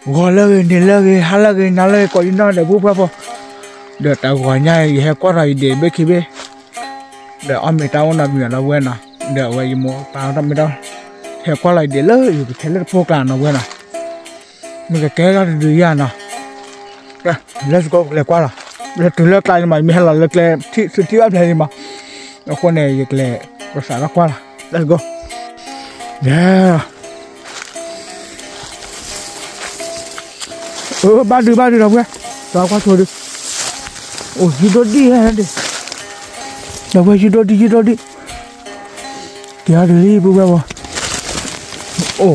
ဂီၤလၢအဂ့ၤ နံၤလၢအဂ့ၤ ဟါလၢအဂ့ၤ နၤလၢအဂ့ၤ ကိးယနီၢ်ဒီး ပုၢ်ဝဲၢ်ဖိ, ဒီးတၢ်ဂီၤညါအံၤ ယဟဲကွၢ်ထီၣ်ယဒံးဘ့ၣ်ခံဘ့ၣ်, ဒီးအီၣ်မ့ၤတၢ်အိၣ်နီတမံၤဒီပုၢ်ဝဲၢ်နီၤ, ဒီးအဝဲယမိၢ်ပာ်အီၣ်တၢ်မ့ၢ်ဒီး, ဟဲကွၢ်လီၤယဒံးလၢယကထဲလၢတဖိကျါနီပုၢ်ဝဲၢ်နီၤ, မ့ၢ်ကကဲထီၣ်တဒုယၤနီၤ, let's go လဲၤကွၢ်လီၤ, လၢတုၤလၢကျါန့ၣ်မး ယမ့ၢ်ဟဲလီၤလၢကျဲ ထံၣ်ဆူထံၣ်ဘၣ်ဖျဲးန့ၣ်မး, အဃိန့ၣ် ယကလဲၤကစးထီၣ်ကွၢ်လီၤ, let's go. အၢ ဘၣ်ဒု ဘၣ်ဒု ဒီပုၢ်ဝဲၢ်, ဒီးကွၢ်ဆိဒု, အိၣ် ယုၢ်ဒိၣ်ဒံၣ်ဧါဒံး, ဒီပုၢ်ဝဲၢ် ယုၢ်ဒိၣ်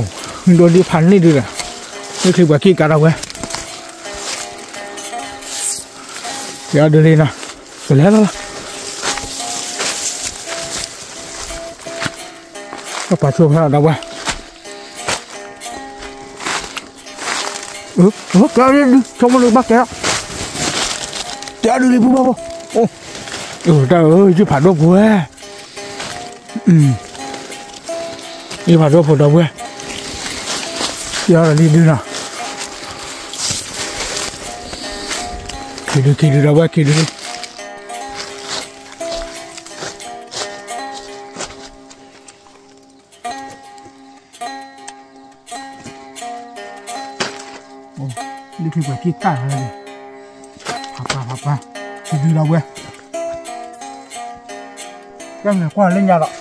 ဒံၣ် ယုၢ်ဒိၣ်ဒံၣ်, က့ၤအီၤဒုးလံ ပုၢ်ဝဲၢ်ဖိ, အိၣ် ယုၢ်ဒိၣ်ဒံၣ်ဖးန့ၢ်ဒုဒီး, မ့ၢ်ချံပှၤခံကးဒီပုၢ်ဝဲၢ်, က့ၤအီၤဒုးလံနီၤ, ကလဲၤလီၤလီၤ ပှၤဆိဖဲလီၤဒီပုၢ်ဝဲၢ်, ကဲဒုး ဆိကမိၣ်ဒုးဘၣ်ကဲ, ကဲဒုးလံ ပုၢ်ဝဲၢ်ဖိ, တၢ်အၢ ယုၢ်ဖးဒိၣ်ပူၤဝဲ, ယုၢ်ဖးဒိၣ်ဖိဒီပုၢ်ဝဲၢ်, က့ၤအီၤဒုးလံဒုနီၤ, ခံဒု ခံဒု ဒီပုၢ်ဝဲၢ် ခံဒုလံ. လၢခံပှၤက့ၤတၢ်လီၤ, ဖးပှၤ ဖးပှၤ, ခံဒုဒီပုၢ်ဝဲၢ်, ကဲန့ၣ်ကွၢ်လၢညါလီၤ.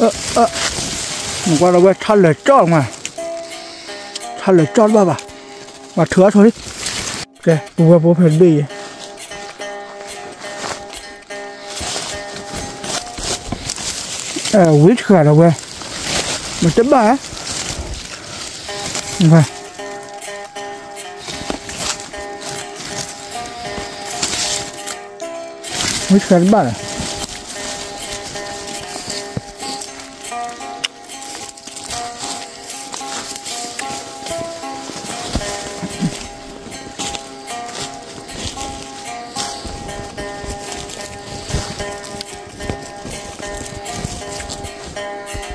နကွၢ်ဒီပုၢ်ဝဲၢ် ထါလၢာ်ကၠီၣ်မး, ထါလၢာ်ကၠီၣ်တဘၣ်ဘၣ်, ပှၤထုးအါဆိလံ, ကဲ ပုၢ်ဝဲၢ်ဖိဖဲတဘ့ၣ်အံၤ ဝံတဃာ်ဒီပုၢ်ဝဲၢ်, မ့ၢ်တဘၣ်ဧါ, ဝံတဃာ်တဘၣ်လီၤ.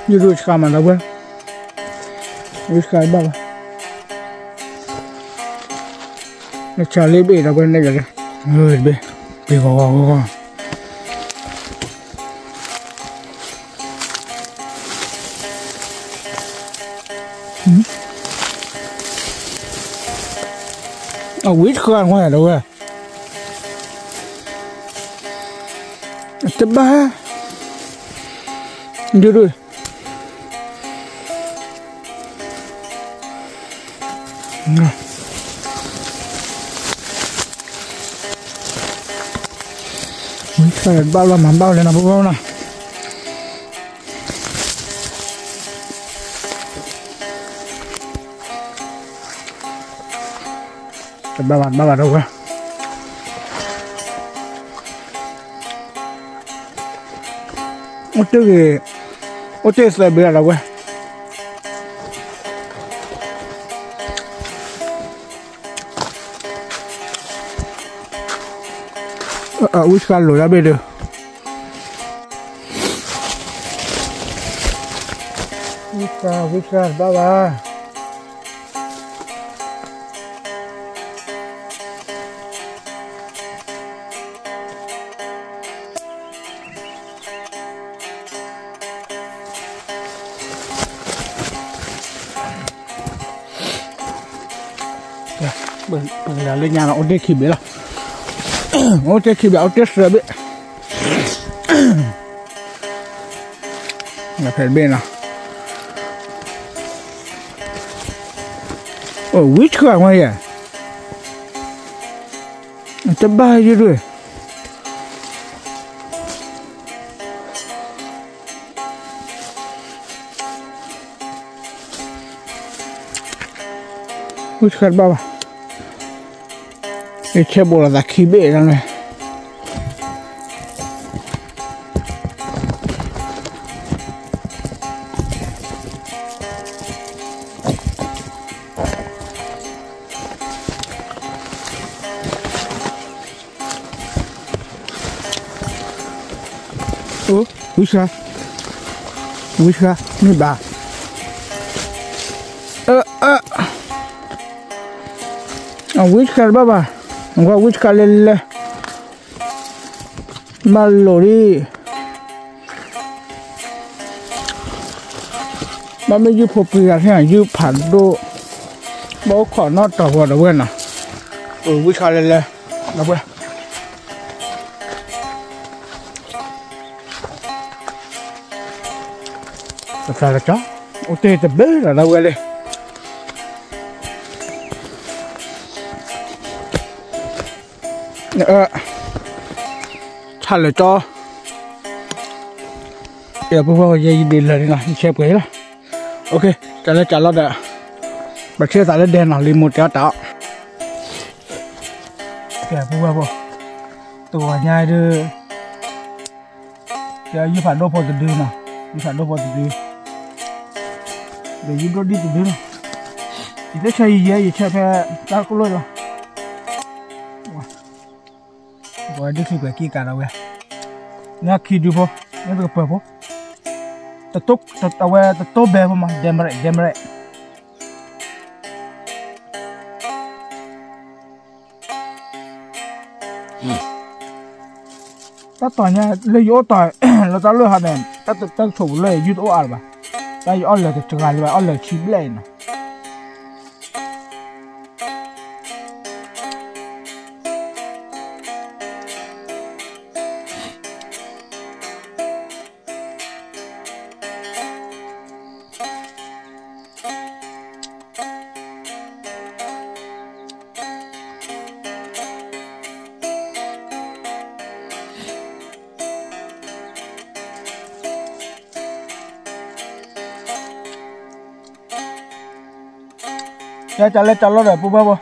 ယုၢ်ဒိၣ်ဆှါမးဒီပုၢ်ဝဲၢ်, ဝံတဃာ်တဘၣ်ဘၣ်, နဆှါလၢဘ့ၣ်ဒီပုၢ်ဝဲၢ်န့ၣ်, တဘ့ၣ်, ဘ့ၣ်ဂီၤဂီၤဂီၤဂီၤ အဝံတဃာ်ဝဲဒီပုၢ်ဝဲၢ်, တဘၣ်, ဒုဒု, ဝံတဃာ်ဘၣ်လီၤမး ဘၣ်လဲၣ်နီၤ ပုၢ်ဝဲၢ်နီၤ. တဘၣ်ဘၣ် တဘၣ်ဘၣ် ဒီပုၢ်ဝဲၢ်, အိၣ်တ့ၢ်ဂ့ၤ, အိၣ်တ့ၢ်သၢဘ့ၣ်လီၤ ဒီပုၢ်ဝဲၢ်. ဝံတဃာ်လိၤဒၣ်ဘ့ၣ်ဒီး, ဝံတဃာ် ဝံတဃာ် တဘၣ်ဘၣ်. ပကလဲၤလၢညါနီၤ အိၣ်တ့ၢ်ခံဘ့ၣ်လီၤ, အိၣ်တ့ၢ်ခံဘ့ၣ် အိၣ်တ့ၢ်သၢဘ့ၣ်, ဖဲတဘ့ၣ်နီၤ, အိၣ်ဝံတဃာ်ဝဲယဲ, တဘၣ်ယဒွဲၣ် ဝံတဃာ် တဘၣ်ဘၣ်, ယဆဲးဘိးလိာ်သးခံဘ့ၣ်ဒၣ်န့ၣ်. တ ဝံဆှါ, ဝံဆှါ, မ့ၢ်ဘၣ်, အ, အ, အဝံဆှါတဘၣ်ဘၣ်, အဝံဆှါလဲၤလဲၤ, ဘၣ်လိာ်ဒံး ဘၣ်မ့ၢ်ယုၢ်ဖိပှံၤဂၤသ့ၣ် ယုၢ်ဖးဒိၣ်, ဘၣ်အိၣ်ခိးနီၣ်တီၤဝဲဒီးဝဲနီၤ, ဝံဆှါလဲၤလဲၤ, ဒီးဝဲ တၢ်လၢကၠီ, အိၣ်တ့ၢ်တဘျုးလီၤဒီးဝဲလံ, ဆၣ်လၢကၠီ, ပူၤဝဲယဲယဒ့လၢာ်န့ၣ်လီၤ ယဆဲပှဲၤလီၤ, တၢ်လၢကၠီလီၤဒီး, ပထံၣ်သးလၢဒဲနီၤ လံာ်မိၢ်တဲအီၣ်တၢ်အီၣ်, ကဲပူၤဝဲဖိ, တဂီၤညါဒုး ယုၢ်ဖးဒိၣ်ဖိတဒုနီၤ, ယုၢ်ဖးဒိၣ်ဖိတဒု, ဒီးယုၢ်ဒိၣ်ဒံၣ်တဒုနီၤ, ယတဆၢယံၤယဲ ယဆၢဖဲတၢ်ကလိၣ်လီၤ, ပဝဲဒုးခံပှဲၤကံၢ်ကးဒီးဝဲ, ညၣ်ခံဒုဖိ, ညၣ်တကပၤဖိ, အဝဲတတိၢ်ဘဲဖိမး ဒဲမရဲၣ် ဒဲမရဲၣ် တၢ်တီၤညါလၢယအိၣ်တီၤ လၢတၢ်လၢဟီန့ၣ် တၢ်တဆိးပူၤလၢယုၢ်တအိၣ်အါလၢၤဘၣ်, တၢ်ယအီၣ်လၢာ်တစှၤလၢၤဘၣ် အီၣ်လၢာ်ဆံဘျဲၣ်အံၤနီၤ.ကဲ တၢ်လၢတၢ်လီၢ်ဒီး ပူၤဘၣ်ဘၣ်,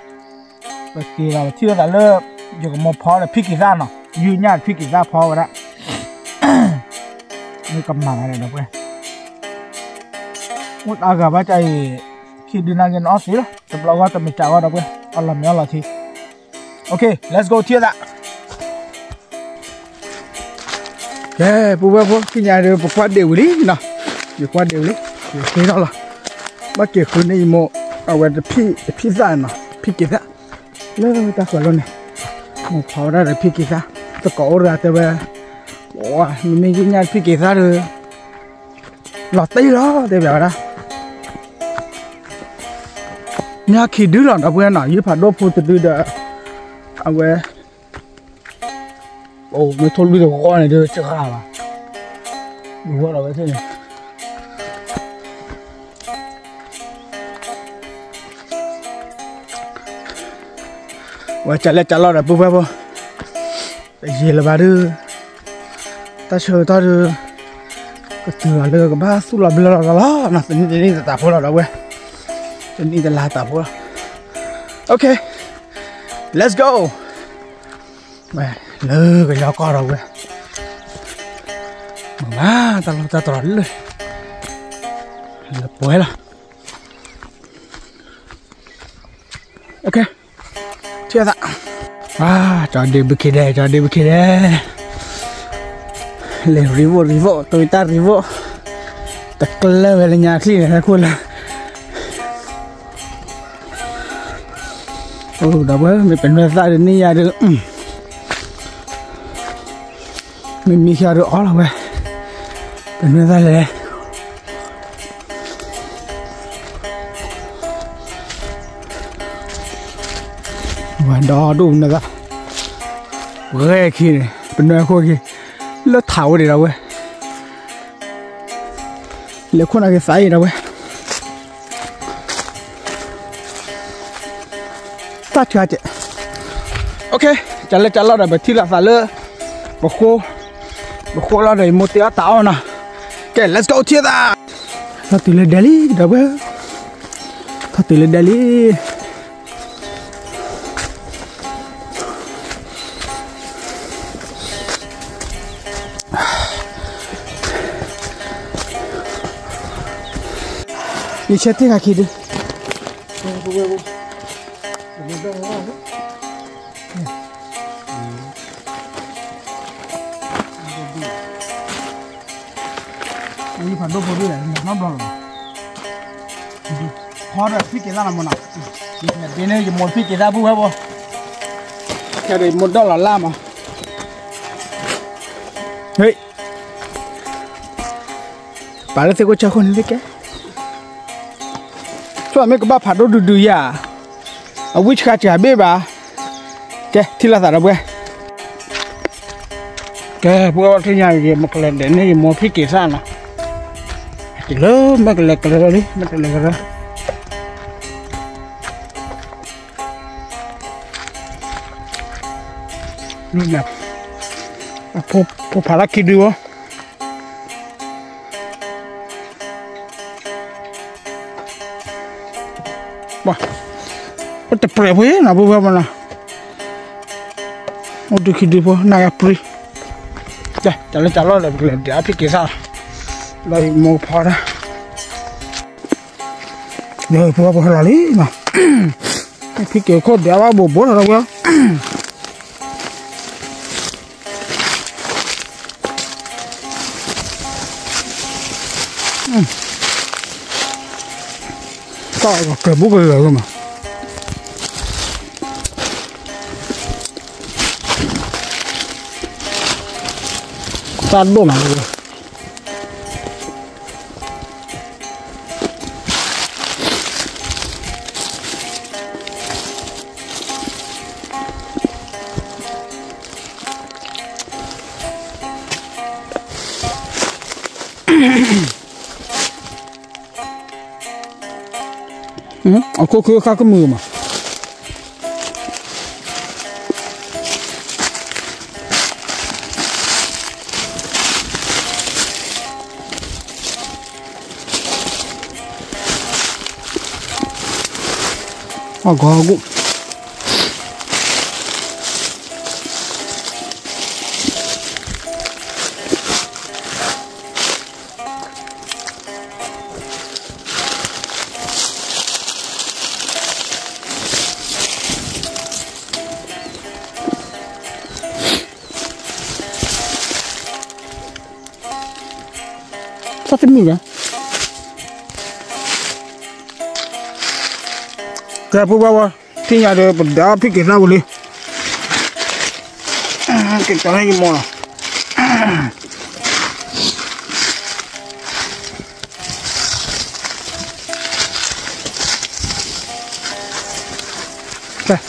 ပက့ၤလီၤပထံၣ်လိာ်သးလၢ ယကမီၤဖီဒီးဖံက့ၤသၣ်နီၤ, ယုၢ်ညၣ်ဖံက့ၤသၣ်ဖီဝဲဒၣ်, မ့ၢ်ကမၤလီၤဒီးပှဲၤ, အိၣ်တအါဂၤဘၣ်ကါအံၤ, ခံဒုနၤက့ၤနအီၣ်သ့လီၤ, တဘျီဂီၢ်တမ့ၢ်တၢ်ဂီၢ်ဒီးပှဲၤ, အီၣ်လီၤမ့ၢ်အီၣ်လီၤထံ, OK, let's go ထံၣ်သး ကဲ ပူၤဘၣ်ဖိ ခံညါဒီး ပကွၢ်ဒ့ၣ်ဝံၤလံနီၤ, ယကွၢ်ဒ့ၣ်ဝံၤလံ, ယဃ့ထီၣ်လီၤ, ဘၣ်က့ၤဃုန့ၢ်ယမိၢ် အဝဲတဖံၣ် တဖံၣ်သၣ်နီၤ, ဖံၣ်က့ၤသၣ်, လၢတၢ်ဃၢၤလီၤန့ၣ်, မိၢ်ဖီဝဲဒၣ်ဒီးဖံၣ်က့ၤသၣ်, သကိးအိၣ်တဂၤတဲဝဲ, မ့မ့ၢ်ယုၢ်ညၣ်ဖံၣ်က့ၤသၣ်ဒီး လီၤတံၢ်လီၤ တဲဘၣ်ဝဲဒၣ် ညၣ်ခံဒုလီၤ ဒီပုၢ်ဝဲၢ်နီၤ, ယုၢ်ဖးဒိၣ်ဖိတဒုဒီး အဝဲ အိၣ်မ့ၢ်ထိၣ်လွံၢ်တဂီၢ်န့ၣ်ဒီး တဂၤဘၣ်, တဂီၢ်ဒီးဝဲသ့ၣ်န့ၣ် ဝဲကၢ်လဲၢ်ကၢ်လီၢ်ဒီးပုၢ်ဝဲၢ်ဖိ, တယံာ်လၢၤဘၣ်ဒီး တၢ်ဆၢကတီၢ်ဒီး ကတုၤလီၤလၢကဘၣ်သူၣ်လီၤဘျၢလီၤလီၤလီၤနီၤ, တနံၣ်တနံၣ်တသးဖိလီၤ ဒီပုၢ်ဝဲၢ်, တနံၣ်တလါသးဖိလီၤ, OK, let's go, ဝဲ လၢကယီကီၢ်ဒီပုၢ်ဝဲၢ်, မၤတၢ်လီၢ်တၢ်တြီၤလၢ လၢပှဲၤလီၤ OK, ထံၣ်သး, ကၠီဒ့ဘုခ့ဒဲး ကၠီဒ့ဘုခ့ဒဲး, လဲၤ Revo Revo Toyota Revo, တကျၢၢ်ဝဲလၢညါချံန့ၣ် ဟဲခိၣ်လၢ အိၣ်ဒီပုၢ်ဝဲၢ် မ့ၢ်ပနွဲၢ်သၣ်ဒုးန့ၢ်ယၤဒီး မ့မ့ၢ်ဃီဒီးအီၣ်လီၤဝဲ, ပနွဲၢ်သၣ်လဲၣ်, ဝဲဒီဒိၣ်ပနွဲၢ်သၣ်, ဂဲၤခံန့ၣ် ပနွဲၢ်ခိၣ်ခံ, လၢထးဝဲဒၣ်ဒီပုၢ်ဝဲၢ် လဲၤခိၣ်နၤက့ၤသးအံၤဒီပုၢ်ဝဲၢ်, တၢ်ထံၣ်အကဲ, OK, ကၢ်လဲၢ်ကၢ်လီၢ်ဒီး ပထံၣ်လိာ်သးလၢ ပဃိ, ပဃိလီၤဒီး ယမိၢ်တ့အီၣ်တၢ်အီၣ်နီၤ, ကဲ let's go ထံၣ်သး, ထီၣ်တုၤလၢဒဲလံ ဒီပုၢ်ဝဲၢ်, ထီၣ်တုၤလၢဒဲလံ ယဆၢထံၣ်ခါခံဒု, ပုၢ်ဝဲၢ်ဖိ, တမ့ၢ်ဘၣ်ဝဲဘၣ်လၢ အ ဖးဒိၣ်ဖိဒိၣ်လဲၣ် နီတဘျီလီၤ. ဖီဒီးဖံးက့ၤသၣ်လီၤမးနီၤ, ဒ်န့ၣ် ယမိၢ်ဖံးက့ၤသၣ်ပုၢ်ဝဲၢ်ဖိ, ခဲဒီးယမိၢ်ဒီၣ်လီၤလၢမး, ဟ့ၣ်, ပာ်လၢသ့ၣ်ခိၣ်ဆၢခိၣ်န့ၣ်သ့ၣ်ကဲ, ဆိမ့ၢ်ကဘၣ်ဖးဒိၣ်ဒုဒုယၤ, အဝံၣ်ဆှးစှၤဘ့ၣ်ဘၣ်, ကဲ ထံၣ်လိာ်သးဒီပုၢ်ဝဲၢ် ကဲ ပုၢ်ဝဲၢ်ထံၣ်ညါ ယမ့ၢ်ကလဲၤဒဲးန့ၣ် ယမိၢ်ဖံးက့ၤသၣ်နီၤ, တုၤလၢမ့ၢ်ကလဲၤကရၢလံ မ့ၢ်ကလဲၤကရၢ, ဖိဖးလၢခံဒုဝဲ အိၣ်တပြဲးဖိနီၤ ပုၢ်ဝဲၢ်မနီၤ, အိၣ်ဒုခံဒုဖိ နၢ်ဂၤပြံ, တၢ်လၢတၢ်လီၢ်ဒီး ပကလဲၤဒဲးအဖံးက့ၤသၣ်, လီၤယမိၢ်ကဖီတၢ်, ဒီးဖိဖိဟဲလီၤလံနီၤ, ဖံးက့ၤခိၣ်ဒဲးဘၣ်ဘိးဘိးလီၤဒီပုၢ်ဝဲၢ် ကဲဘူးကလၢာ်လီၤမး, တၢ်ဒိၣ်မးလီၤ, အခိၣ်ခုဃၣ်ကမုာ်မး အဂီၢ်ဂီၢ် တၢ်တမံၤလဲၣ်, ကဲ ပုၢ်ဝဲၢ်ဝဲ ထံၣ်ညါဒီး ပဒၣ်ဖံးက့ၤသၣ်ဝံၤလံ, က့ၤကၠီၤန့ၢ်ယမိၢ်လီၤ.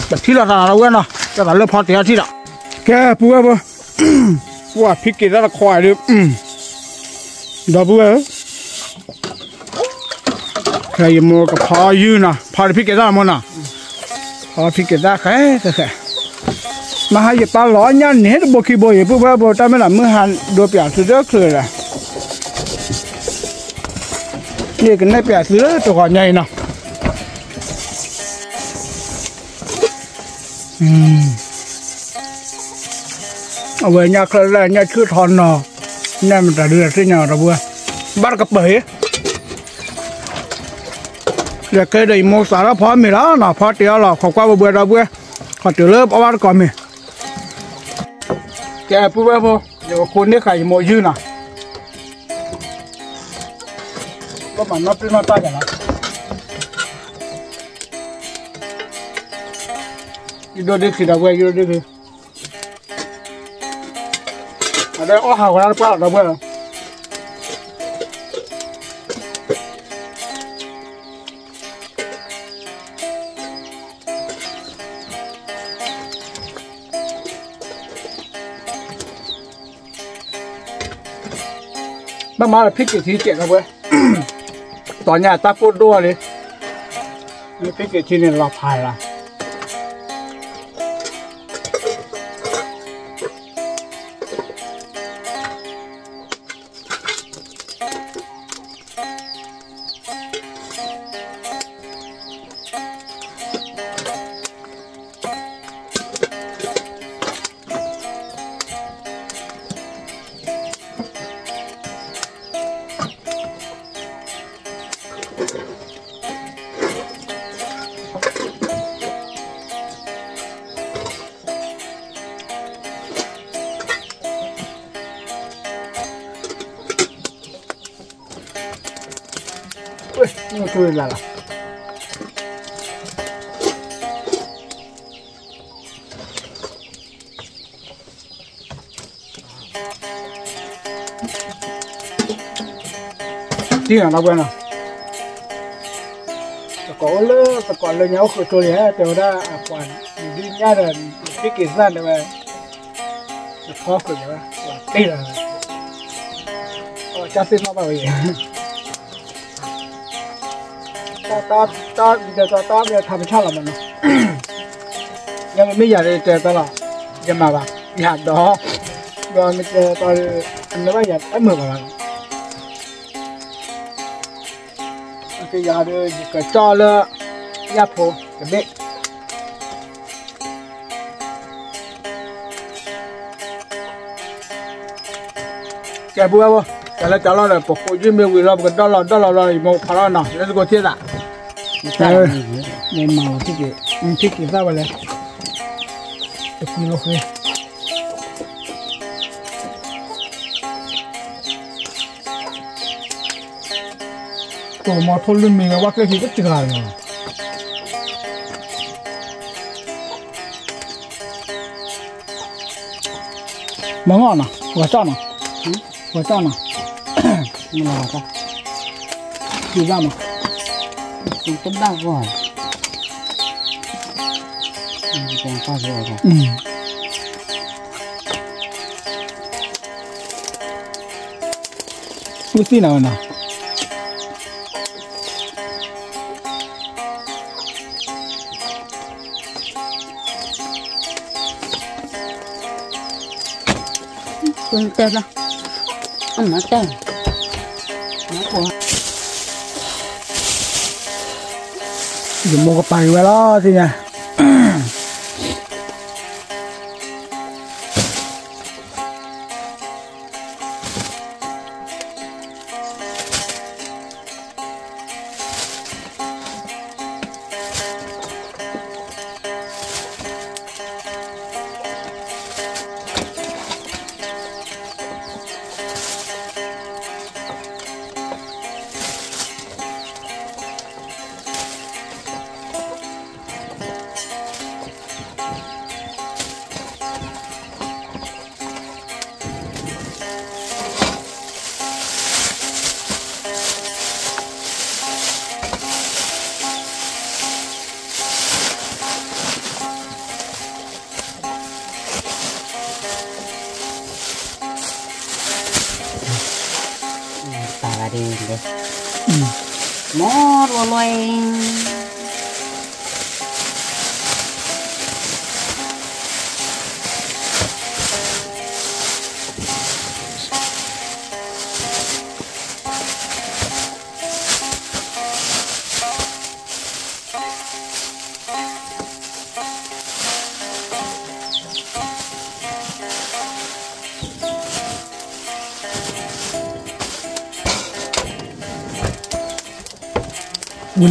ပထံၣ်လိာ်သးနီၤ ဒီပုၢ်ဝဲၢ်နီၤ, ကဲသးလၢဖီတ့ၢ်အထံၣ်ဒီး, ကဲ ပုၢ်ဝဲၢ်ဖိ, ပှၤဖံးက့ၤသၣ်တခွါဒုး, ဒီပုၢ်ဝဲၢ်ဧၢ, ခဲယမိၢ်ကဖီယုၢ်နီၤ, ဖီဒီးဖံးက့ၤသၣ်မ့ၢ်နီၤ, ဖီဖံးက့ၤသၣ်ဃဲဃဲဃဲ, မဟါယပာ်လီၤညၣ်န့ၣ်တဘိခံဘိအံၤ ပုၢ်ဝဲၢ်ဖိ တၢ်မ့ၢ်လၢမုၢ်ဟါဒိပၠးသုတချုးလၢ် ယကနဲၣ်ပၠးသုလၢတဂီၤညါအံၤနီၤ, အဝဲညၣ်ချၢလၢညၣ်ဆူၣ်ထီနီၤ, ညၣ်မတၤဒုးသ့ၣ်ညါဒီပုၢ်ဝဲၢ်, ဘၣ်တကပၤအံၤ, ဒီးကဲဒီးယမိၢ်စးထီၣ်ဖီမ့ၤလီၤနီၤ, ဖီတ့ၢ်အီၤလီၤ ခိးကွၢ်ဘှဲဘှဲဒီပုၢ်ဝဲၢ်, ခီတုၤလၢပဘၣ်တကီၢ်မ့ၤ ကဲ ပုၢ်ဝဲၢ်ဖိ, ယကဃိန့ၢ်ဃာ်ယမိၢ်ယုၢ်နီၤ, ကမၤနီၣ်ပျုၢ်နီၣ်တၢ်ယၤလီၤ, ယဒိၣ်ဒ့ခံဒီပုၢ်ဝဲၢ် ယဒိၣ်ဒ့ခံ, အဒီးအီၣ်ဟးဝဲဒၣ်တပှၢ်လီၤဒီပုၢ်ဝဲၢ်လီၤ. ဘၣ်မၤလၢဖံးက့ၤထံကဲးဒီပုၢ်ဝဲၢ်, တီၤညါတၢ်ကိၢ်ဒိၣ်လံ, ဖံးက့ၤထံန့ၣ်လီၤဖးလီၤ. တၢ် ဝဲၢ် မ့ၢ်ကၠိလၢ်လီၤ တံၢ်နီၤ ဒီပုၢ်ဝဲၢ်နီၤ, သကိးအိၣ်လၢ သကိးလၢညါအိၣ်ဃုာ်ကၠိလံ တဲဝဲဒၣ်အပှၤ ဒုးညါဒီး ဟ့ၣ်က့ၤသၣ်တဲဝဲ, တထီဃုာ်ဝဲ တ့ၢ်လီၤ, ကၢ်သ့ၣ်နီၣ်ဘၣ်ဝဲအံၤ တၢ် တၢ် တၢ် တၢ် တၢ် တၢ် ထးပဆၣ်လီၤမးနီၤ, ယမ့ၢ်ယၤတဲတၢ်လီၤ, ယမၤဘၣ် ယၤဒီး ဒီးမ့ၢ်တဲတၢ် အနၢ်ဘၣ်ယၤတမုာ်ဘၣ်လီၤ, ကယၤဒီး ယကကၠီလၢ ယၢ်ဖိတဘ့ၣ် ကဲ ပုၢ်ဝဲၢ်ဖိ, တၢ်လၢတၢ်လီၢ်ဒီး ပဃိယုၢ်မ့ၢ်ဝံၤလီၤ ပကဒီၣ်လီၤဒီၣ်လီၤလီၤ ယမိၢ်ဖးလီၤနီၤ let's go ထံၣ်သး, မ့ၢ်မၤလီၤ ထံၣ်က့ၤသၣ်ဝဲလဲၣ်, တကွံလီၤဃ့ ကိၣ်မီၤထိၣ်လွံၢ်မံၤဝဲ ဝဲကျဲခံကတဂၤလီၤ, မၤငီၣ်နီၤ ဝဲကၠီနီၤ, ဝဲကၠီနီၤ, မၤလီၤ, ခံဘၣ်မး, တဘၣ်ဂီၢ်, ဝံသ့ၣ်နီၤဝဲနီၤ တဲဘၣ်, အမတဲ, ယမိၢ်ကပၤက့ၤဝဲလီၤ သ့ၣ်ညါ ပာ်ဂၤဒ်န့ၣ်, မီၤရိၤလွဲၢ် ဝံၤလံ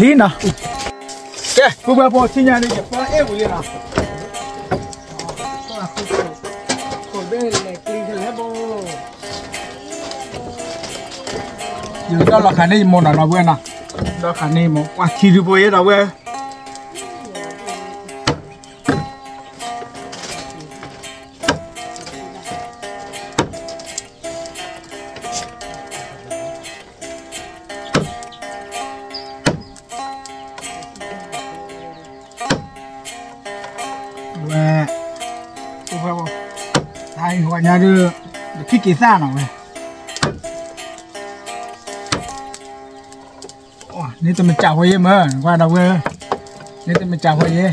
နီၤ, ကဲ ပုၢ်ဝဲၢ်ဖိ ဆူညါန့ၣ် ယပၢ်အဲၣ်ဝံၤလံနီၤ, ယကဒီၣ်လီၤခးန့ၢ်ယမိၢ်နီၤ ဒီပုၢ်ဝဲၢ်နီၤ, ဒီးခးန့ၢ်ယမိၢ် ပှၤထံဒုဖိအံၤ ဒီပုၢ်ဝဲၢ် ဝဲ, ပုၢ်ဝဲၢ်ဖိ, တၢ်အံၤဝဲညါဒုး, ယဖံးက့ၤသၣ်နီၤဝဲ, န့ၣ်တမ့ၢ်ကၠးဖိယဲမ့ၢ် ကွၢ်ဒီပုၢ်ဝဲၢ်, န့ၣ်တမ့ၢ်ကၠးဖိယဲ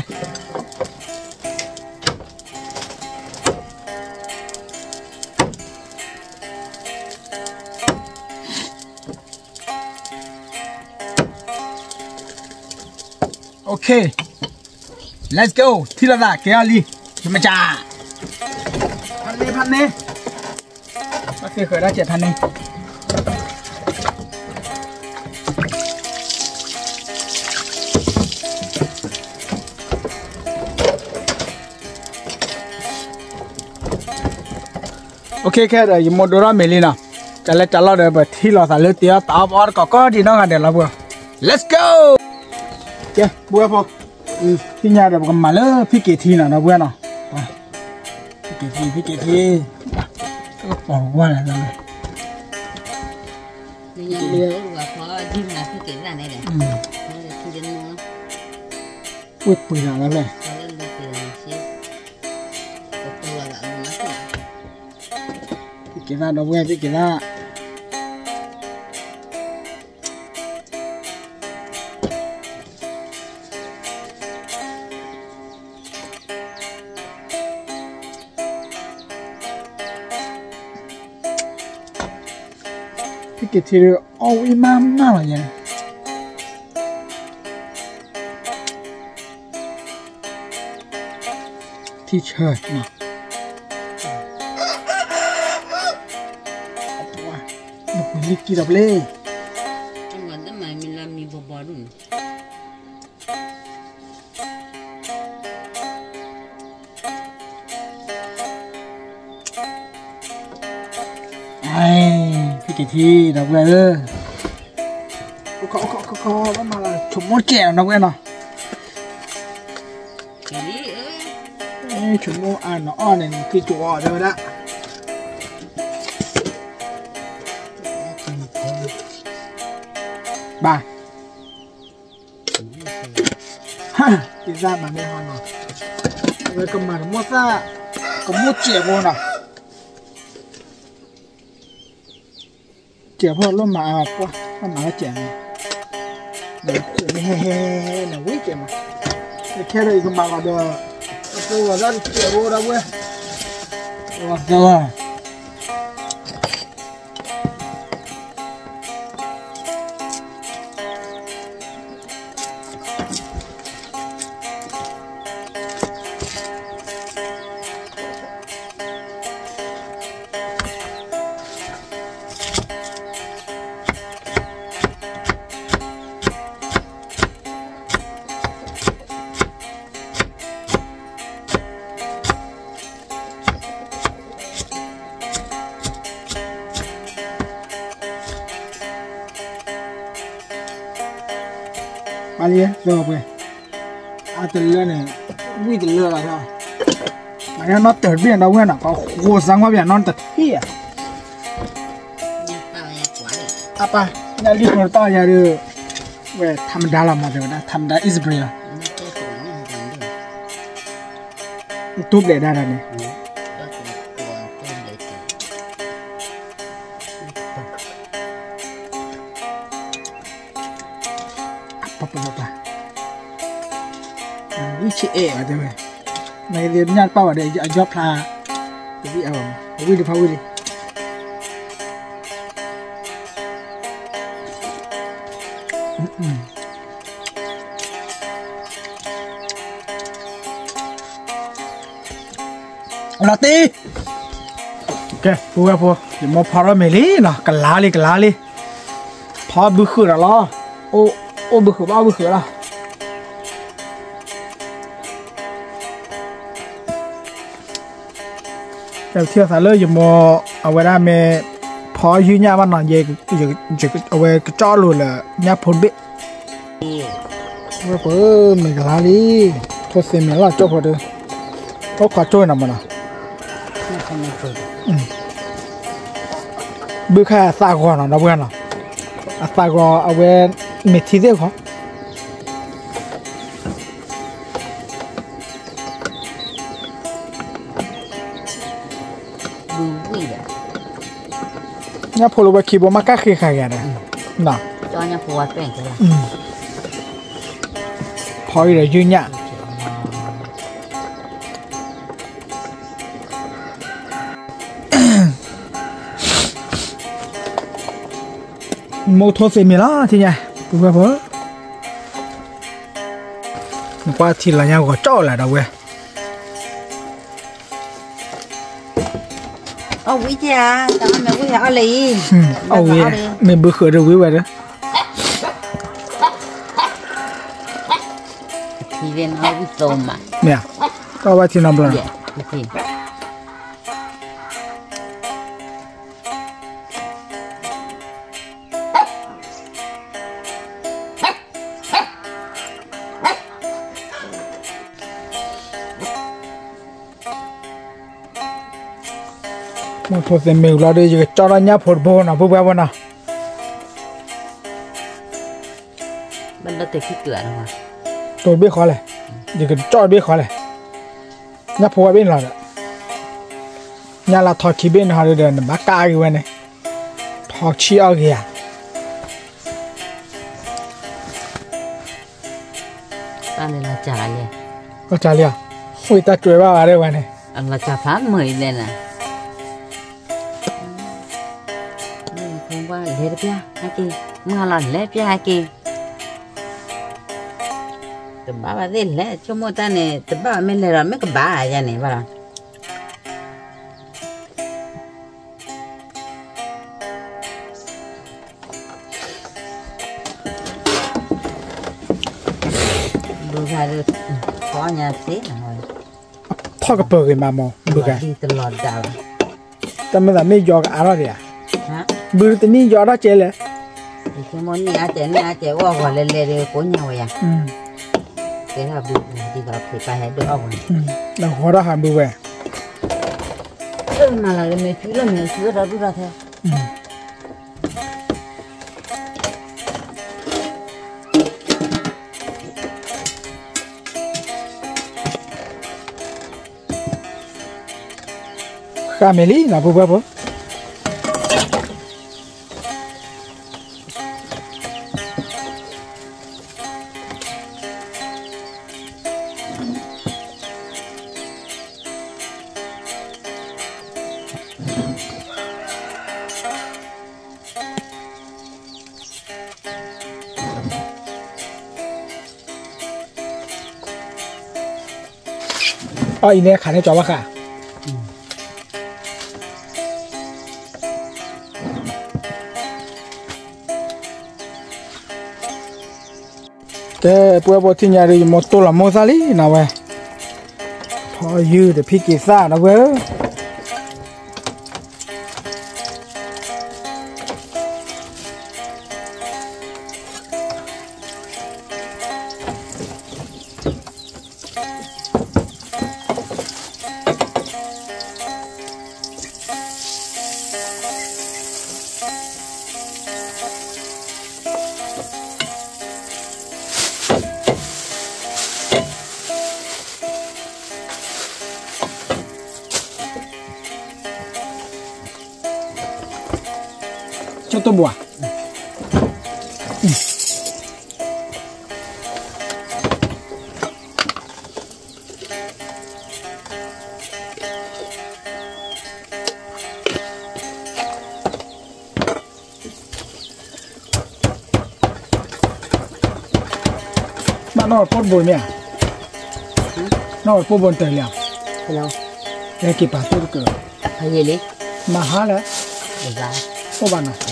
Okay, let's go, ထံၣ်လိာ်သး ကဲအီၤလံ, ယမ့ၢ်ကၠး, ဖးန့ၢ် ဖးန့ၢ်, ဘၣ်သ့ၣ်ဃၢၤဒၣ်ကဲးဖးန့ၢ် Okay, ခဲဒီး ယမိၢ်ဒိထီၣ်မ့ၤလံနီၤ, တၢ်လၢတၢ်လီၢ်ဒီး ပထံၣ်လိာ်သးလၢတ့အီၣ်တၢ်အီၣ်ပအီၣ်တကိးကိးဒံးနီၢ်ဂၤဒဲးလီၤပှၤ, Let's go. ကဲ ပုၢ်ဝဲၢ်ဖိ, သ့ၣ်ညါဒီးပကမၤလၢဖံက့ၤထံနီၤ ဒီပုၢ်ဝဲၢ်နီၤ, ဖံက့ၤထံ ဖံက့ၤထံ, တကပီၤဝါလဲၣ်, ဝ့ၢ်ပှ့ၤနီၤလီၤလဲၣ်, ဖံက့ၤထံ ဒီပုၢ်ဝဲၢ် ဖံက့ၤထံ ဖံက့ၤထံဒုး အီၣ်ဝံၣ်မးမးလီၤယဲန့ၣ်, ထံဆၢနီၤ, နပှ့ၤလံကံဒီးပလ့ၢ်, ဖံက့ၤထံ ဒီပုၢ်ဝဲၢ်ဧၢ, ဘၣ်မၤလၢဆိမိၣ်စဲးနီၤ ဒီပုၢ်ဝဲၢ်နီၤ, ဆိမိၣ်အါနီၤအီၣ်န့ၣ် နက့ၤကၠီၤအီၤတဲဝဲဒၣ်, ဘၣ် က့ၤသၣ်မၤမ့ၢ်ဟီနီၤ, အဝဲကမၤတမိၣ်သၣ်, ကမိၣ်စဲးဖိနီၤ, စဲးဖိလီၤမၤအါပှၢ်, လီၤမၤလၢစဲးန့ၣ်, နဟဲဟဲဟဲဟဲနဝံၣ်စဲးမး, ခဲဒီးယကမၤလီၤဒီး, အသိဂီၤသၣ်တစဲးဖိဒီပုၢ်ဝဲၢ်, အသိဂီၤ ပှၤလံ, အတလၢန့ၣ်, ဝံၣ်တလၢလီၤ, မၤနီၢ်တၢၢ်တဘ့ၣ်ဒီပုၢ်ဝဲၢ်နီၤ, ကဃိစါကွၢ်ပယၤနီၢ်တထံၣ်ဧါ, အပၢ်, ညၣ်လံၣ်ဖိတတီၢ်ယၤဒီး, ဝဲ ထါမဒါလီၤမး တဲဝဲဒၣ် ထါမဒါ Israel လီၤ, တူၢ်ဘျဲးဒၣ်တၢ်န့ၣ် ပပပပ, ဝံၣ်ဆံးအဲၣ်ဘၣ်တဲဝဲ, နကသ့ၣ်ညၣ်တပၣ်ဘၣ်ဒီး အယီၢ်ဖျါ, တဝံၣ်အါဘၣ်မး အဝံၣ်တဖၣ်ဝံၣ်လံ, လီၤတံၢ်, ကဲ ပုၢ်ဝဲၢ်ဖိ, ယမိၢ်ဖီထီၣ်မ့ၤလံနီၤ, ကလါလံ ကလါလံ, ဖီဘုဃုာ်ဒီးလီၤ, အိၣ်ဘုဃုာ်ဘၣ်အိၣ်ဘုဃုာ်လီၤ. တၢ်ထံၣ်အသးလၢယမိၢ်အဝဲဒၣ်မ့ၢ်ဖီယုၢ်ညၣ်ဘၣ်နီၤ, အဝဲကကၠီလိာ်လၢညၣ်ဖိတဘ့ၣ်, ဝဲပမ့ၢ်ကလါလံ, ထိၣ်သ့ၣ်မ့ၤလီၤကၠီဖိဒီး, အိၣ်ခိးကၠီနီၤမးနီၤ, ဘုခါအသးဂီၤနီၤ ဒီပုၢ်ဝဲၢ်နီၤ, အသးဂီၤအဝဲမ့ၢ်ထံသ့ၣ်ဂီၤ ညၣ်ဖိလၢဝဲခံဘိမးကၣ်ဃ့ဃာ်ဂ့ၤဒီး, ဖီအံၤဒီးယုၢ်ညၣ်, မိၢ်ထိၣ်သ့ၣ်မ့ၤလီၤ ထံၣ်ညါ, ပုၢ်ဝဲၢ်ဖိ, နကွၢ်ထံလီၤညါဂီၤကၠီလၢဒီပုၢ်ဝဲၢ် အီၣ်ဝံၤ, မ့ၢ်ဘုဃုာ်ဒီးဝံၤဝဲဒီး, ကီၢ်ဘၣ်ထံနီတဘျီနီၤ. အ မ့ၢ်ဖိသ့ၣ်မ့ၢ်ဝံၤလီၤဒီး ယကကၠီၣ်ထီၣ်ညၣ်ဖိတဘိနီၤ ပုၢ်ဘၣ်ဖိနီၤ, တိၤတဘ့ၣ်ဃီလဲၣ်, ယကကၠီၣ်တဘ့ၣ်ဃီလဲၣ်, ညၣ်ဖိဝဲဘ့ၣ်န့ၣ်လီၤဒီး, ညၣ်လၢထီခံဘ့ၣ်န့ၣ်ဟီဒီး နဘၣ်ကးအဂ့ၤဝဲန့ၣ်, ထီဆံၣ်အီၣ်ဂ့ၤဧါ. တၢ်န့ၣ်လီၤစၢ်လံ, လီၤစၢ်လံဧါ, ဃိတၢ်ကွဲးဘၣ်ဝဲဒၣ်ဝဲန့ၣ်, လီၤစၢ်ဖးမုာ်အံၤလဲၣ်န့ၣ်, လဲၤတပျၢ်ဟဲက့ၤ, မုၢ်လီၤလဲၤတပျၢ်ဟဲက့ၤ, တဘၣ်ဘၣ်သ့ၣ်လဲၤ ဆိကမိၣ်တၢ်န့ၣ် တဘၣ်ဘၣ်မ့ၢ်လဲၤဒီး မ့ၢ်ကဘၣ်ယၤန့ၣ်ဘၣ်လီၤ. ဘုဂၤဒီး ထီညါသ့, ထီၣ်ကပၢၤဂ့ၤမးမ့ၢ် ဘုဂၤ, တၢ်မ့ၢ်သးမ့ၢ်ယီၤကအါထီၣ်ဒံးဧါ, ဘုတနံၣ်ယီၤထီၣ်ကဲလဲၣ်, ဆိကမိၣ်နံၣ်အါကဲ နံၣ်အါကဲ အိၣ်အဂီၢ်လဲၤလဲၤဒီးကိးညါဝဲယၤ, ကဲထီၣ်ဘု ဒ်သိးဖံးပာ်ဟဲဒိၣ်အီၣ်ဝဲ, လၢဂီၤထီၣ်ဟးဘုဝဲ, မၤလၢမ့ၢ်ဆူလၢမ့ၢ်ဆူဒီးဒူၣ်ဒီးထဲ ဃၣ်မဲာ်လံနီၤ ပုၢ်ဘၣ်ဖိ အီၣ်အံၤန့ၣ် ခးန့ၢ်ကၠီဘၣ်ဃး ကဲ ပုၢ်ဝဲၢ်ဖိ ထံၣ်ညါဒီး ယမိၢ်တိၢ်လီၤမိၢ်သၣ်လံနီၤဝဲ, ထီယုၢ်တဖံးက့ၤသၣ်နီၤဝဲဧၢ. ကၠီၣ်တိၢ်ဘှါ, ဘၣ်နီၢ်ပိၢ်တဘိမ့ၢ်ဧါ, နီၢ်ပိၢ်ဘိတၢၢ်လံဧါ, ဟဲက့ၤပာ်တိၢ်တကၢၢ်, မၤဟါလဲၣ်, အိၣ်ဘၣ်နီၤ.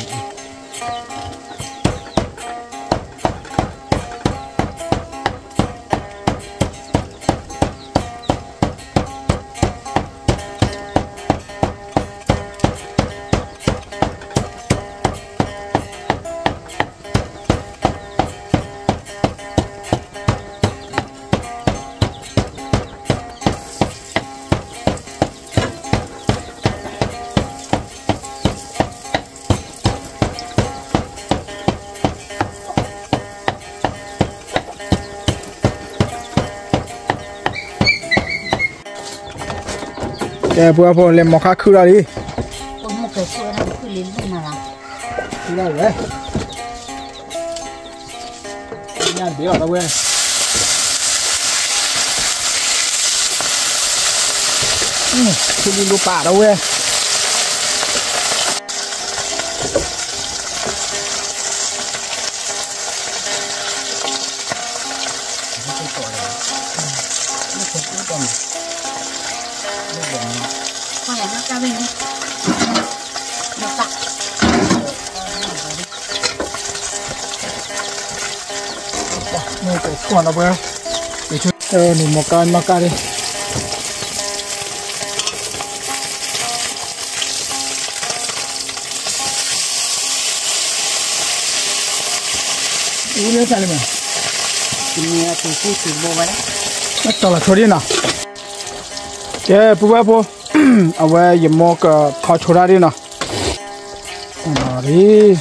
ကဲ ပုၢ်ဝဲၢ်ဖိ လဲၤမီၤခါခုၣ်ထီၣ်လံ, ခုၣ်ထီၣ်ဝဲ, ခုၣ်လံလိာ်ပာ်ထီၣ်ဝဲ. မီၤကါ မီၤကါလံ. အူလၢသးလၢမး, တၢ်လီၤဆိဒ်နီၤ. ကဲ ပုၢ်ဝဲၢ်ဖိ, အဝဲယမိၢ်ကခီဆိတၢ်ဒ်နီၤ,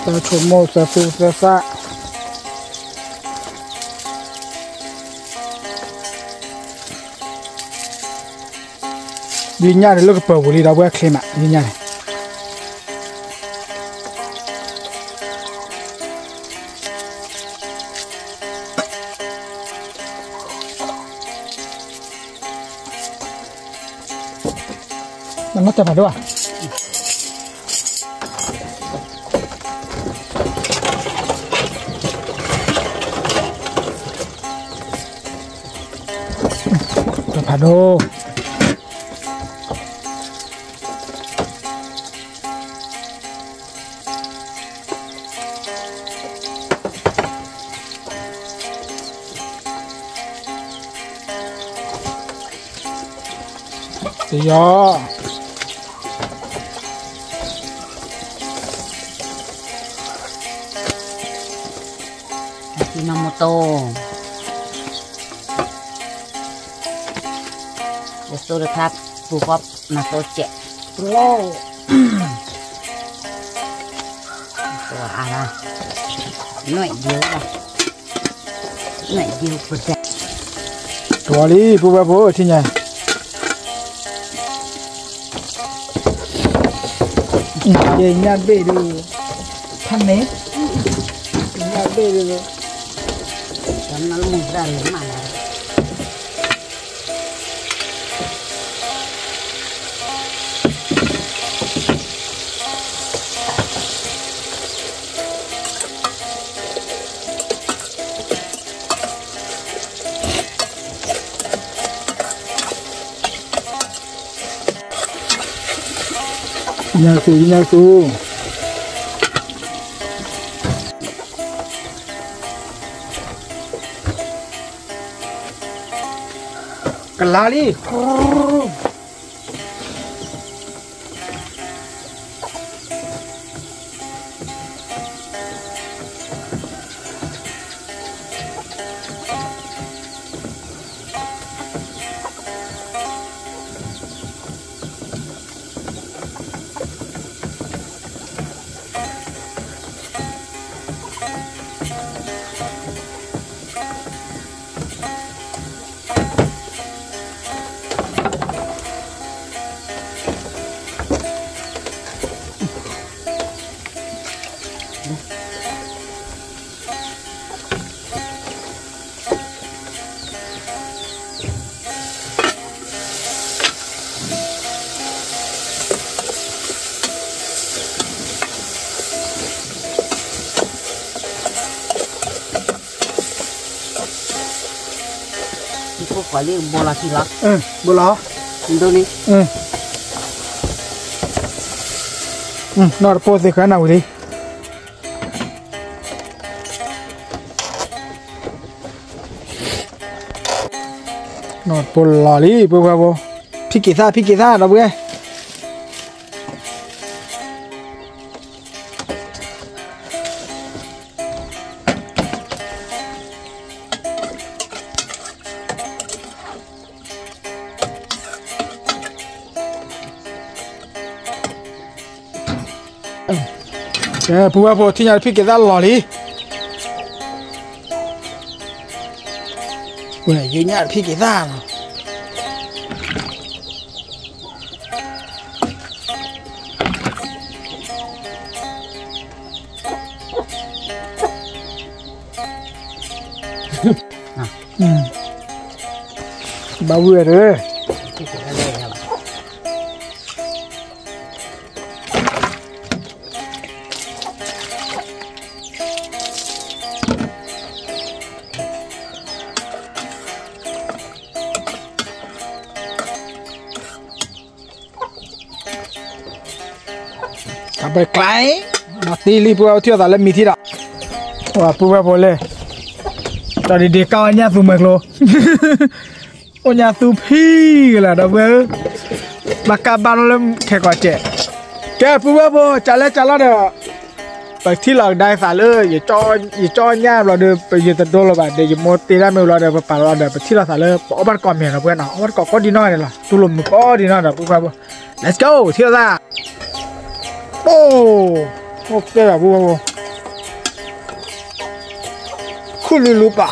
သၢဆိမိၣ်သၢသူသၢသၣ်, ယညၣ်တလၢကပၢၤပူၤလံဒီပုၢ်ဝဲၢ်ချ့မး ယညၣ်န့ၣ် နမ့ၢ်တၢ်ဖးဒိၣ်ဧါ, တၢ်ဖးဒိၣ် တယီၤ အသံနီၢ်မူတိၢ်, ယသိတခါ ပူၤဖီနသိစဲး, ပလိၣ်, အါ, နွဲၣ်ဒံး, နွဲၣ်ဒံးပဒဲး, တဝီလံ ပုၢ်ဝဲၢ်ဖိထံၣ်ညါ, ယညၣ်ဘ့ၣ်ဒုး, ဖးန့ၣ်, ယညၣ်ဘ့ၣ်ဒုး, တၢ်မၤလၢမုၢ်သၣ်လၢမးလၢ ညၣ်သူ ညၣ်သူ, ကလါလံ ဘိလီၤ, ဒိၣ်န့ၣ်, နီၢ်တပိၢ်သ့ၣ်ဃၢနၢ်ဝံၤလံ, နီၢ်တပိၢ်လီၤလံ ပုၢ်ဝဲၢ်ဖိ, ဖံက့ၤသၣ် ဖံက့ၤသၣ် ဒီပုၢ်ဝဲၢ် ကဲ ပုၢ်ဝဲၢ်ဖိ ထံၣ်ညါတဖံးက့ၤသၣ်လီၤလံ, ဝဲ ယညၣ်တဖံးက့ၤသၣ်လီၤ. ဘၣ်ဝံၤဝဲတဂ့ၤ. တၢ်ပဲကျဲ, မၤသံလံ ပုၢ်ဝဲၢ် ထံၣ်အသးလၢမံၤထံၣ်ဒီး, ပုၢ်ဝဲၢ်ဖိလဲၣ်, တၢ်ဒ်ဒ့ကၣ်အီၣ်ညၣ်သူမဲာ်ကျိ, အိၣ်ညၣ်သူဖံကလၢာ်ဒီးဝဲ, ဘၣ်ကၣ်ဘၣ်လီၤလၢခဲကီးကဲး, ကဲ ပုၢ်ဝဲၢ်ဖိ ကၢ်လဲၣ်ကၢ်လီၤဒီး ပထံၣ်လီၤကဒါသးလၢ ယကၠီညၣ်ဘျီဒီး ယတဒိလီၤဘၣ်ဒီး ယမိၢ်တ့ဒၣ်မ့ၢ်ဘျီဒီး ပပာ်လီၤဒီး ပထံၣ်လီၤသးလၢ ပအီၣ်ဘၣ်တကိးမ့ၤနီၤ ပဝဲနီၤ အီၣ်ဘၣ်တကိးကိးဒံနီၢ်န့ၣ်လီၤ တူၢ်လိာ်မုာ်ကိးဒံနီၢ်ဒီး ပုၢ်ဝဲၢ်ဖိ Let's go ထံၣ်လီၤသး အိၣ် အိၣ်ကဲဘၣ် ပုၢ်ဝဲၢ်ဖိ ခူၣ်လူလူပာ်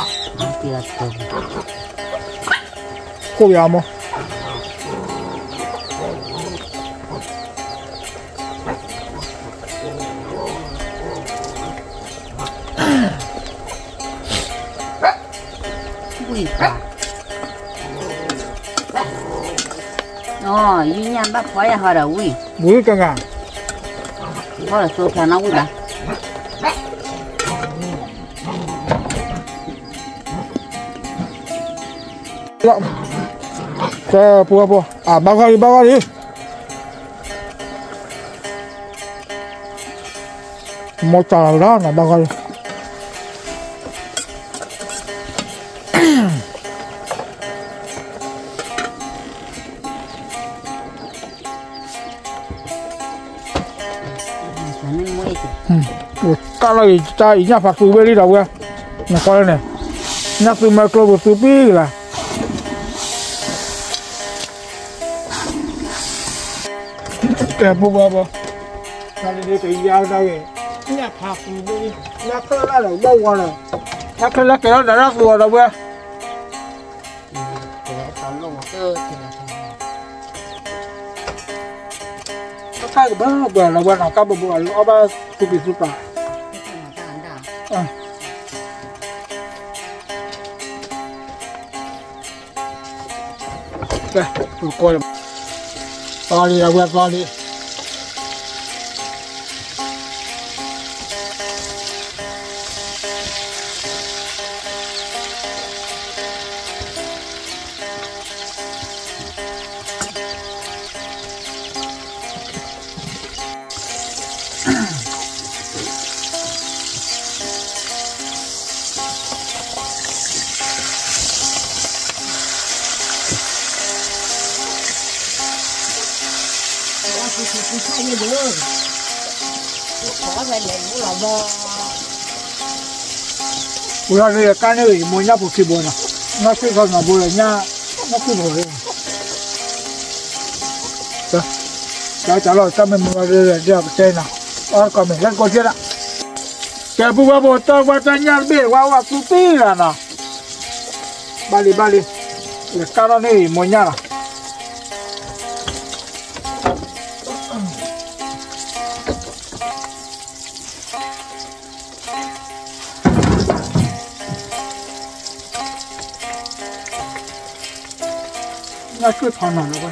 ခိၣ်ယါမး ဝံၣ်ပှၤ အီ ယုၢ်ညၣ်ဘၣ်ဖီယၢ်ဟီဒီးဝံၣ် ဝံၣ်ကဂၤ ဘီၣ်လၢသိဖျါနီၣ်ဝံၣ်ဘၣ် ကဲ ပှၤဖိ အဘၣ်ဂီၢ်လံ ဘၣ်ဂီၢ်လံ မိၢ်ကၠီလီၤဝဲဒၣ်နီၤ ဘၣ်ဂီၢ်လံ ကၢ်လီၤအံၤ တၢ်အံၤညၣ်ဖးသူဝဲလံဒီးဝဲ နကွၢ်လၢန့ၣ် ညၣ်သူမ့ၢ်ကျိပူၤသူပံၢ်ကလါ ကဲ ပုၢ်ဝဲၢ်ဖိ တၢ်လၢဒ်ကယါဒၣ်ဂ့ၤ ညၣ်ဖးသူလံ ညၣ်ခဲလၢာ်လၢ်ဒီးဘၣ်ဝါဒီး ညၣ်ခဲလၢာ်ကဲထီၣ်ဒီးတၢ်သူအီၤဒီးဝဲ တၢ်ခါကဘၣ်ဘၣ်လီၤဝဲနီၤ ကၢ်ဘိဘိအီၤလၢအီၣ်ဘၣ်သူပံၤသူပၤ ကဲ ပကီၢ်လၢ သီလံ အဝဲသီလံ ဝဲဒၣ်လၢယကၢ်န့ၢ်ဂ့ၤ ယမိၢ်ညၣ်ဖိခံဘိနီၤ, နီၢ်ဆံၣ်ခီနီၤဘိလၢညၣ်, နီၢ်ဆံၣ်ဖိလၢ ကၢ်လီၤ ကၢ်မ့ၢ်မုၢ်ဝဲဒၣ်ဒီးပတဲနီၤ, အီၣ်တကိးမ့ၤ let's go ကဲလီၤ, ကဲပုၢ်ဝဲၢ်ဖိ တၢ်ဝဲတၢ်ညၣ်တဘ့ၣ်ဝဲ ဝဲသူပံၢ်လီၤနီၤ, ဘၣ်လံ ဘၣ်လံ, ယကၢ်ထီၣ်န့ၢ်ယမိၢ်ညၣ်လီၤ. ညၣ်ဆံၣ်ထီနီၤလၢၤဝဲ,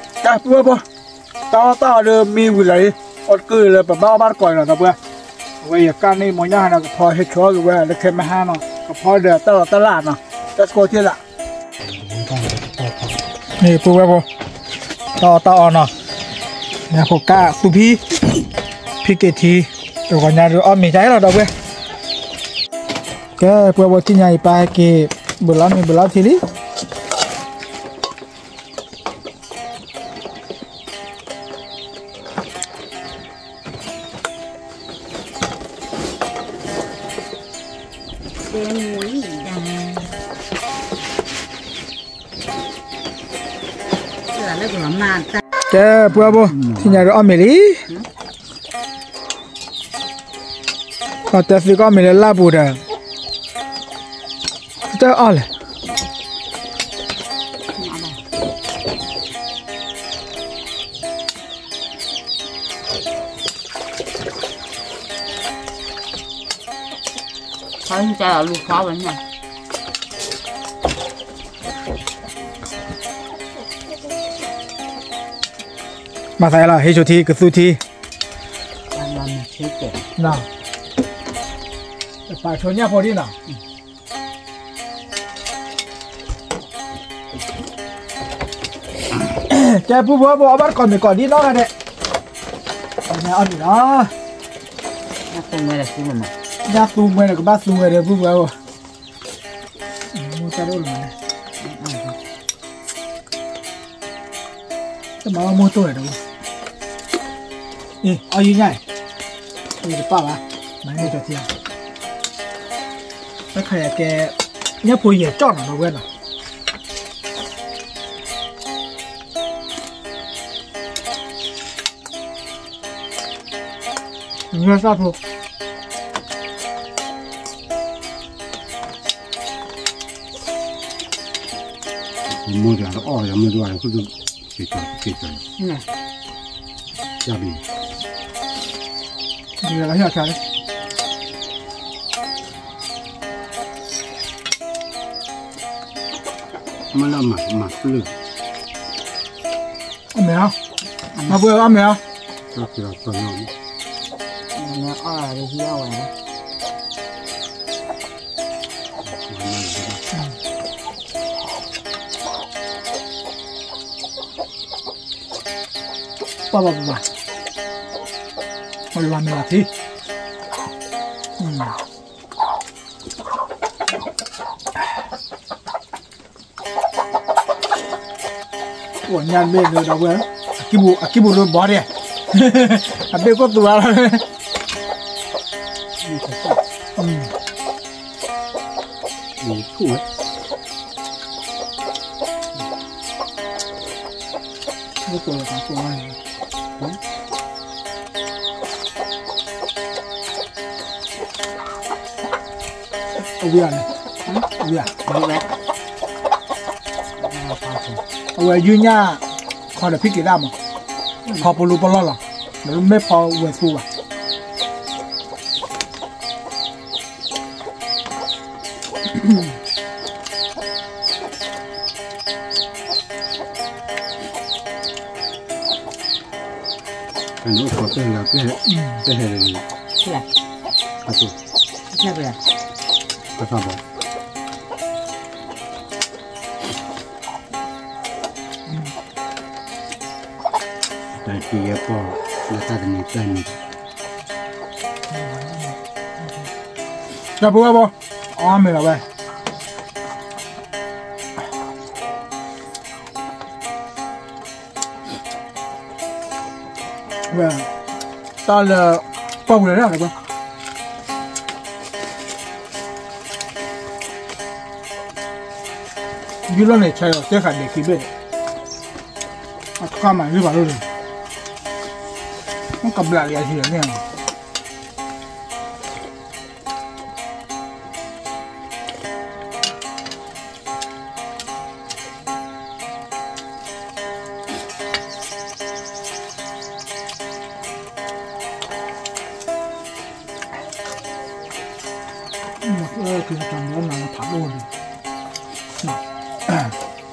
တၢ်ပုၢ်ဝဲၢ်ဖိ, တၢ်အီၣ်တၢ်အီဒီးမံဝံၤလီၤအံၤ, အီၣ်တကုၢ်လၢပဘၣ်အီၣ်ဘၣ်တကိးအံၤလီၤ ဒီပုၢ်ဝဲၢ်, အဝဲယကၢ်န့ၢ်မိၢ်ညၣ်ဟါနီၤ ကဖီဟဲဆိးက့ၤဝဲလၢခဲမဟါနီၤ ကဖီဒီးတၢ်လီၤတၢ်လၢ်နီၤ, တၢ်စကိးက့ၤလၢ န့ၣ်ပုၢ်ဝဲၢ်ဖိ, တၢ်အီၣ်တၢ်အီနီၤ, ညၣ်ဖိကၢ်သူဖံ, ဖံက့ၤထံ, တဂီၤညါဒီးအီၣ်မ့ၤတၢ်ဟဲလီၤ ဒီပုၢ်ဝဲၢ်, ကဲ ပုၢ်ဝဲၢ်ဖိ ထံၣ်ညါအံၤပၢ်ဟဲက့ၤ ဘုးလီၤမ့ၤဘုးလီၤထံလံ. ကဲ ပုၢ်ဝဲၢ်ဖိ ထံၣ်ညါဒီးအီၣ်မ့ၤလံ, အီၣ်တၢ်သံကအီၣ်မ့ၤလၢလၢ်ပူၤဒီး တၢ်အီၣ်လဲၣ် ဖးလူၤဖးဝဲညါ မၤသးလီၤ ဟ့ၣ်ဆိထံ ကသူထံ, ပာ်ဆိညၣ်ဖိဒ်နီၤ. ကဲ ပုၢ်ဖိဖိ အီၣ်ဘၣ်တကိးမ့ၢ်ကိးဒ်နီၢ်ဂၤဒဲး, အီၣ်ဒံးလီၤ, ညၣ်သူမှဲဒီးကဘၣ်သူဝဲဒီး ပုၢ်ဖိဖိ, မိၢ်တၢ်တအိၣ်လၢၤမး, တမၤအီၣ်မိၢ်တိၢ်ဒီး, အီၣ်ယုၢ်ညၣ်, ယတပၣ်ဘၣ်, မၤန့ၢ်ကၠီထံ, တၢ်ခါယၤကဲ, ညၣ်ဖိယဲၢ်ကၠီၣ်နီၤ ဒီပုၢ်ဝဲၢ်နီၤ. မ့ၢ်သၣ်ဖိ, မိၢ်တဂၤတအီၣ်ယၤ မ့ၢ်တဂၤတခုဒုး, က့ၤကၠီ, က့ၤကၠီ, ယဘံ, မ့ၢ်လၢဟဲဆါလၢ မ့ၢ်လၢမၤ, မၤပျၢၢ်, အီၣ်မ့ၤဧါ, မၤပှဲၤအီၣ်မ့ၤဧါ, အီၣ်လၢဟံၣ်အီၣ်ဝဲ, ပၢ်ဘၣ်ပဘၣ်, လီၤမ့ၢ်လီၤထံ အိၣ်ညၣ်တဘ့ၣ်ဒၣ်ဝဲ, အကံၢ်ပူၤ, အကံၢ်ပူၤလၢဘီဒဲး, အဘ့ၣ်ခိၣ်သူဝဲလီၤ, မ့ၢ်ထူၣ်ဝဲ, အဝဲန့ၣ်, အဝဲ, အဝဲယုၢ်ညၣ်, ခီဒီးဖံးက့ၤဒၣ်မး, ဖီပလူပလီၢ်လီၤ, ဒီးမ့ၢ်ဖီဝဲသူဘၣ်. တၢ်ပဝဲဘၣ်, အီၣ်မ့ၤလီၤဝဲ. ဝဲ, တၢ်လၢ, ပှၢ်ပူၤလၢဒၣ်လၢပှၤ ယူၢ်လီၤန့ၣ် ဆါယီၤတဲဃာ်ဒဲးခံဘ့ၣ်န့ၣ်, အတၢ်မၤယုၢ်ဘၣ်လိၣ်န့ၣ်, ကဘျးလံအဟံၣ်လီၤန့ၣ်. မ့ၢ်ကတၢၢ်မ့ၢ်နၤလၢဖးဒိၣ်န့ၣ်,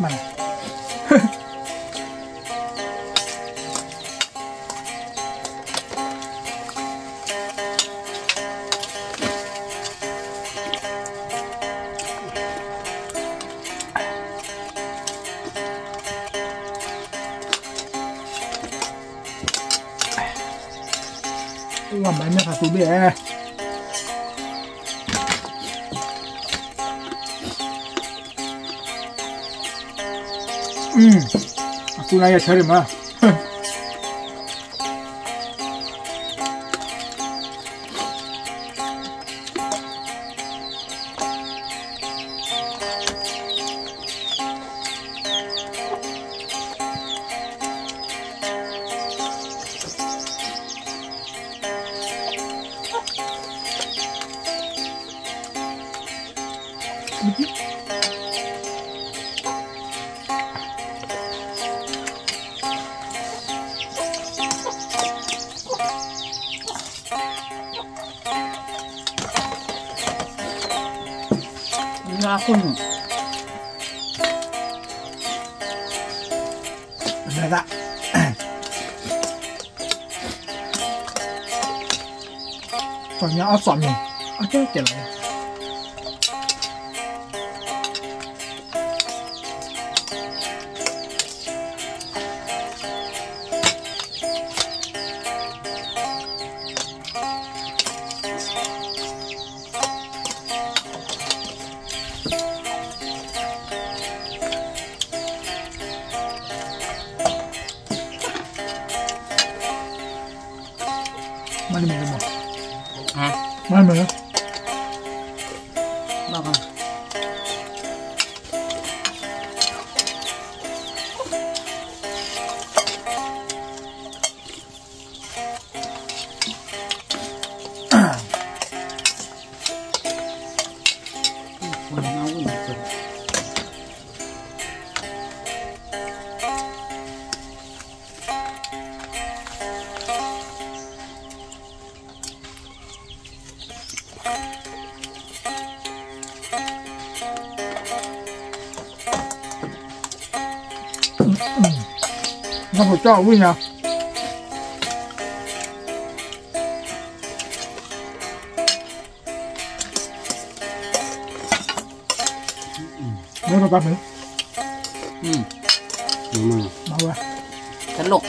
မ့ၢ် မၤမ့ၢ်ဖးသူဘ့ၣ်, အသူလၢယဆၢဒံးမး. နၢ်ခိၣ်နူာ်, နဒၣ်, ပှၤညါအီၣ်စီၤမ့ၢ်, အကဲကဲလီၤ. မ့ၢ်မ့ၢ်မ့ၢ်မ့ၢ် နဖိကၠီဝံၣ်ညါ မ့ၢ်ပပၢ်မ့ၢ် မ့ၢ်ဝဲ တလိၣ်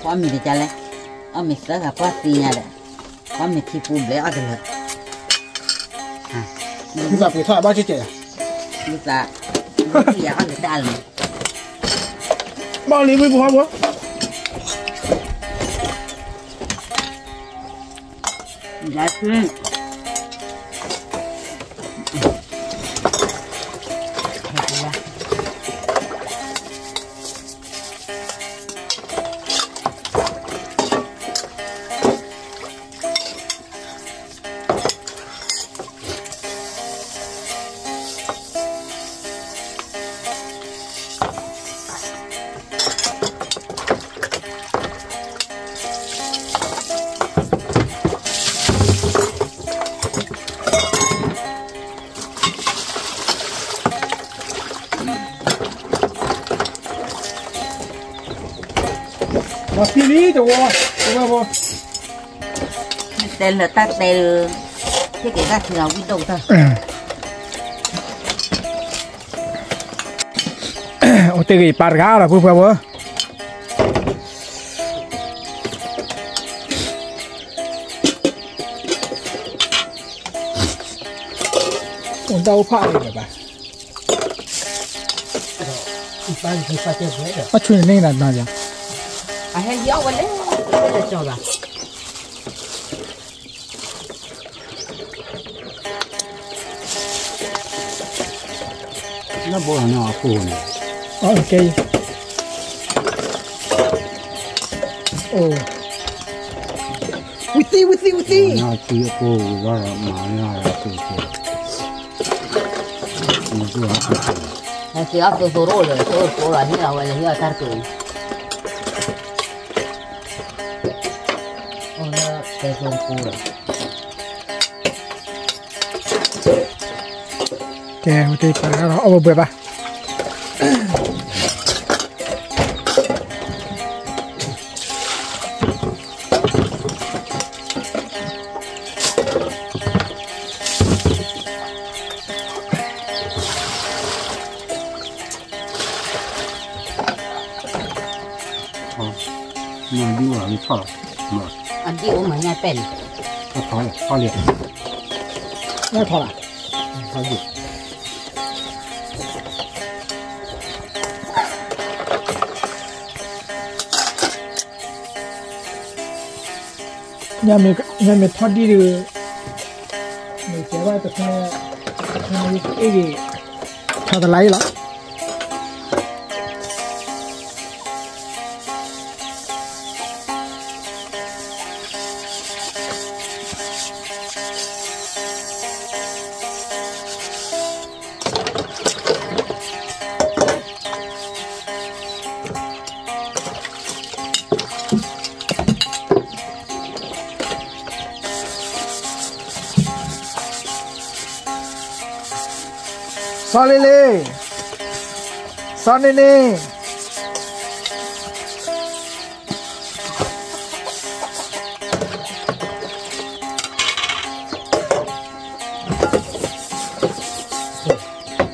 ကွၢ်မ့ၢ်တကလဲၣ်, အီၣ်မ့ၢ်သၢဂၤကွၢ်သ့ညါဒီး, ကွၢ်မ့ၢ်ထံပူၤဘျဲၣ်အီၣ်တလၢာ်, လူသးပှ့ၤထီၣ်ဘၣ်ကဲကဲ, လူသး, လူသးအီၣ်လၢတၢ်လၢာ်, ဘၣ်လံမ့ၢ်ပှၤဘၣ်, ဒါဆူ ပှၤဖံလံတဝီ, တဝီဘၣ်, တဲလၢတၢ်တဲလၢ, ဟ့ၣ်က့ၤတၢ်ထံလီၤဝံၣ်ဒိၣ်တၢ်, အိၣ်တ့ၢ်ဂ့ၤပာ်တဂၤလီၤ ဖိဖိဖိ အိၣ်တၢ်အိၣ်ဖးအံၤဘၣ်, အဆူန့ၣ်န့ၣ်ဒီး, အဟဲလံအီၣ်ဝဲလဲၣ်, လၢကၠီဘၣ်. နဘိလီၤန့ၣ်အဖိန့ၣ်, ကဲ, အိ, ဝံသံ ဝံသံ ဝံသံ, အဖိဝံၤလီၤမၤန့ၢ်အဖိ, ဟဲက့ၤအီၣ်သိသိရိၣ်လၢ သိသိရိၣ်လီၤ ဟ့ၣ်လီၤဝဲလၢဟ့ၣ်အီၣ်တၢ်တက့ၢ်, အိၣ်လၢ ကဲ, ဝဲတပာ်တဂၤလီၤ အီၣ်ဘှဲဘှဲဘၣ်. အဒံၣ်အိၣ်မးညါပဲၣ်န့ၣ်, ထီၣ်လံ, ထီၣ်လံ, ထီၣ်လံ. ညါမ့ၢ်ထီၣ်ဒံၣ်ဒီး, မ့ၢ်ကဲဘၣ်တဖဲ, တဖဲအ့ၣ်ဂ့ၤ, ထီၣ်တလါအံၤလီၤ. စီၤလ့လ့, စီၤန့ၣ်န့ၣ်.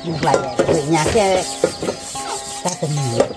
မုၢ်ကျါယဲၢ် ဒုးညါကဲ တၢ်တမံၤ တၢ်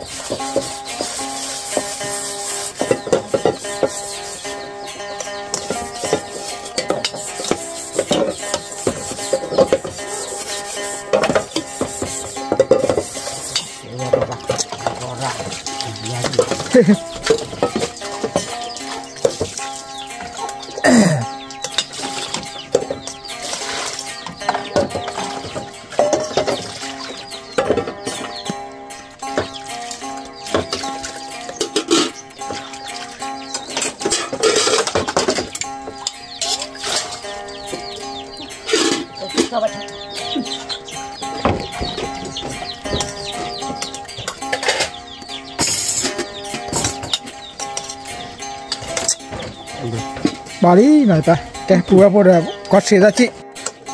ဘၣ်လံနီၤ, ကဲ ပုၢ်ဝဲၢ်ဖိဒီး ကီၢ်ဆံးသၢဆံ,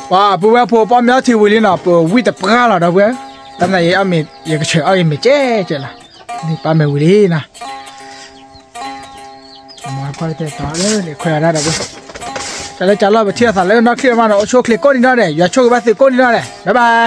ပှၤပုၢ်ဝဲၢ်ဖိ ပီၣ်မၠီထံဝံၤလံနီၤ, ပဝံၣ်တပှၢ်လီၤဒီပုၢ်ဝဲၢ်, တၢ်မ့ၢ်ယအီၣ်မ့ၤ ယကဆဲးအီၣ်အံၤမ့ၤကဲကဲလီၤ, န့ၣ်ပၢ်မ့ၢ်ဝံၤလံနီၤ, မၤခွါတဲတီၤလၢန့ၣ်ခွဲးအီၤဒၣ်ဒီပုၢ်ဝဲၢ်, တၢ်လၢကလီၢ်ပထံၣ်အသးလၢနီၢ်ချံၣ်မးဒီး အိၣ်ဆူၣ်အိၣ်ချ့ကိးနံၤနီၢ်ဒဲး, ယွၤဆိၣ်ဂ့ၤဘၣ်သုကိးနံၤနီၢ်ဒဲး, bye bye.